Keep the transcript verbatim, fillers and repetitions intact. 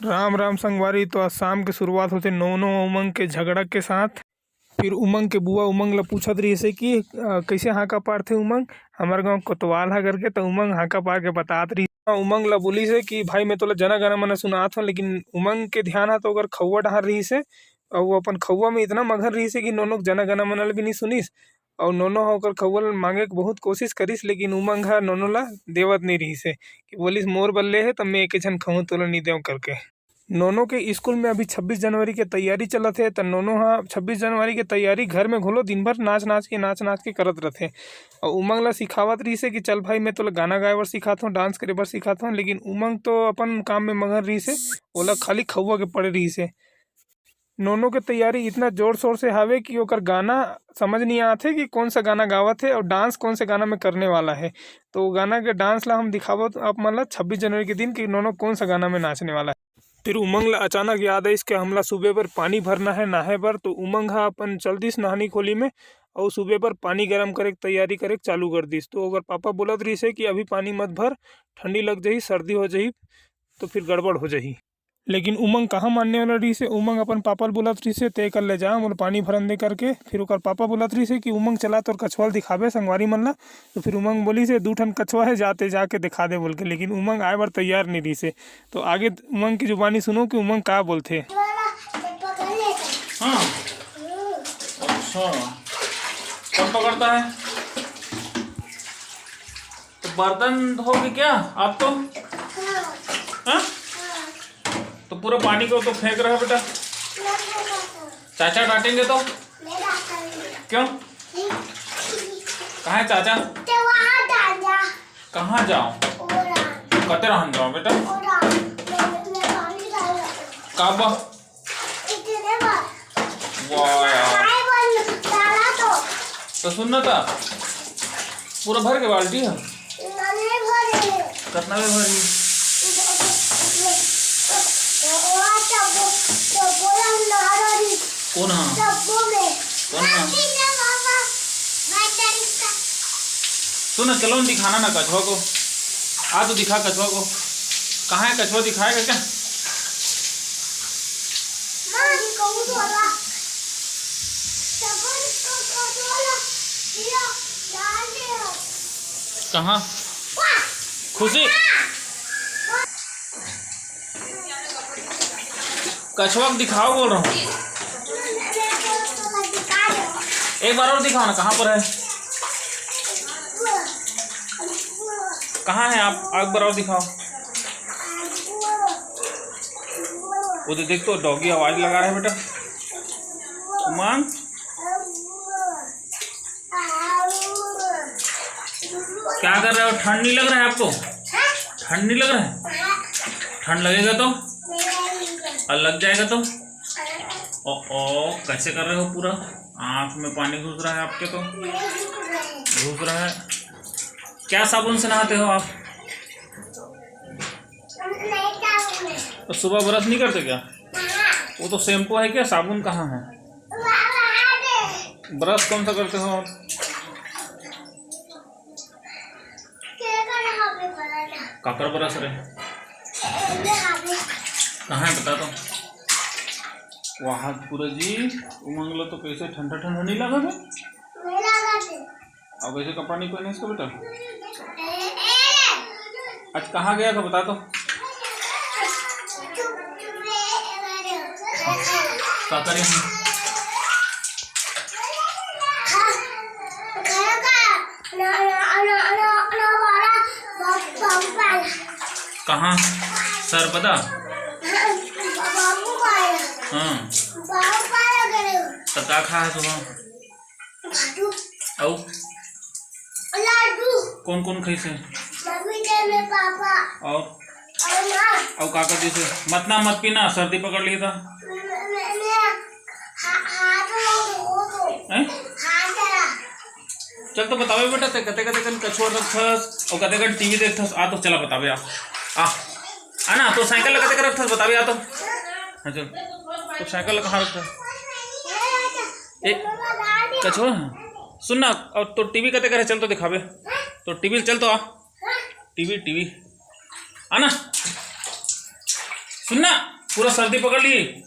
राम राम संगवारी। तो आज शाम के शुरुआत होथे नोनो अउ उमंग के झगड़ा के साथ। फिर उमंग के बुआ उमंग ला पूछत रहिसे कि, "अ, कइसे हांका पारथे उमंग? हमर गांव कोतवाल हा," करके। तो उमंग हांका पार के बतात रहिस। उमंग ला बोलिस हे कि, "भाई, मैं तोला जना गना मना सुनात हंव," लेकिन उमंग के ध्यान हा तो ओकर खउवा डहार रहिसे। अउ वो अपन खउवा में इतना मगन रहिसे कि नोनो के जना गना मना ल भी नहीं सुनिस। अउ नोनो ह ओकर खउवा ल मांगे के बहुत कोशिश करिस, लेकिन उमंग ह नोनो ला देवत नहीं रहिसे, कि बोलिस, "मोर बर ले हे, त मैं एके झन खहूं, तोला नहीं देव," करके। नोनो के स्कूल में अभी छब्बीस जनवरी के तैयारी चलत हे, त नोनो ह छब्बीस जनवरी के तैयारी घर में घलो दिन भर नाच नाच के, नाच नाच के करत रथे। अउ उमंग ला सिखावत रहिसे कि, "चल भाई, मैं तोला गाना गाए बर सिखात हंव, डांस करे बर सिखात हंव," लेकिन उमंग तो अपन काम में मगन रहिसे, ओला खाली खउवा के पड़े रहिसे। नोनो के तैयारी इतना जोर शोर से हावे कि ओकर गाना समझ नहीं आत हे कि कौन सा गाना गावत हे और डांस कौन से गाना में करने वाला है। तो वो गाना के डांस ला हम दिखावत आप मन ला छब्बीस जनवरी के दिन कि नोनो कौन सा गाना में नाचने वाला है। फिर उमंग ला अचानक याद आइस कि हमला सुबह बर पानी भरना है नहाए बर। तो उमंग हा अपन चल दिस नहानी खोली में और सुबह बर पानी गरम करे के तैयारी करे के चालू कर दिस। तो ओकर पापा बोलत रहिस हे कि अभी पानी मत भर, ठंडी लग जाही, सर्दी हो जाही, तो फिर गड़बड़ हो जाही। लेकिन उमंग कहाँ मानने वाला रहिसे। उमंग अपन पापा ल बोलत रहिसे, "ते कर ले जा, मोला पानी भरन दे," करके। फिर ओकर पापा बोलत रहिसे कि, "उमंग चला, तोर कछुआ ल दिखाबे संगवारी मन ला।" तो फिर उमंग बोलिसे, "दू ठन कछुआ है, जाते जाके दिखा दे," बोल के। लेकिन उमंग आए बर तैयार नहीं रहिसे। तो आगे उमंग की जुबानी सुनो कि उमंग का बोलथे। हाँ। अच्छा, कौन पकड़ता है? तो बर्तन धोगे क्या आप तो? हाँ? तो पूरा पानी को तो फेंक रहा है बेटा। चाचा डांटेंगे तो? क्यों? कहाँ है चाचा? कहाँ जाओ? कते रहन जाओ बेटा? का बा? वाह यार। तो सुन ना ता, पूरा भर के बाल्टी है। कितना में भरी? कौन हा? कौन हा? सुन ना, चलो ना, दिखाना ना कछुआ को। आ तो दिखा कछुआ को। कहाँ है कछुआ, दिखाएगा क्या? कहाँ? खुशी? कछुआ को दिखाओ बोल रहा हूँ। एक बार और दिखाओ ना, कहाँ पर है? कहाँ है आप? एक बार और दिखाओ। वो तो देख, तो डॉगी आवाज लगा रहा है बेटा। मांग। क्या कर रहे हो? ठंड नहीं लग रहा है आपको? ठंड नहीं लग रहा है? ठंड लगेगा तो? और लग जाएगा तो? ओ, ओ, कैसे कर रहे हो पूरा? आँख में पानी घुस रहा है आपके तो? घुस रहा है। क्या साबुन से नहाते हो आप? तो सुबह ब्रश नहीं करते क्या? वो तो शैम्पू है क्या? साबुन कहाँ है? ब्रश कौन सा करते हो आप? काकर ब्रश रे? कहाँ है बता तो। वाह पूरा जी, उमंग ला तो कैसे ठंडा ठंडा नहीं लगा था? अब ऐसे कपड़ा नहीं पहने इसको बेटा। आज कहाँ गया था बता तो। का करे हम? कहाँ? सर पता? हाँ। तो का खा है सुबह? अउ? लड्डू। कौन कौन खाइसे? मम्मी के, मेरे पापा। और? और माँ। अउ का कर दिसे? मत ना, मत पीना, सर्दी पकड़ ली था। मैं, मैं, मैं हा-, हाथ में धो दो। हैं? हाथ जरा। चल तो बतावे बेटा, ते कते कते कन कछुआ रखथस और कते कन टीवी देखथस। आ तो चला बतावे, आ। आ। आ ना, तो साइकिल ला कते कर रखथस बतावे, आ तो। हाँ चल। तो साइकिल ला कहाँ रखथस? ए, कछुआ? सुन ना, और तो टीवी कते करे, चल तो दिखावे। तो टीवी चल तो आ। TV, TV. आ ना। सुन ना, पूरा सर्दी पकड़ लिए।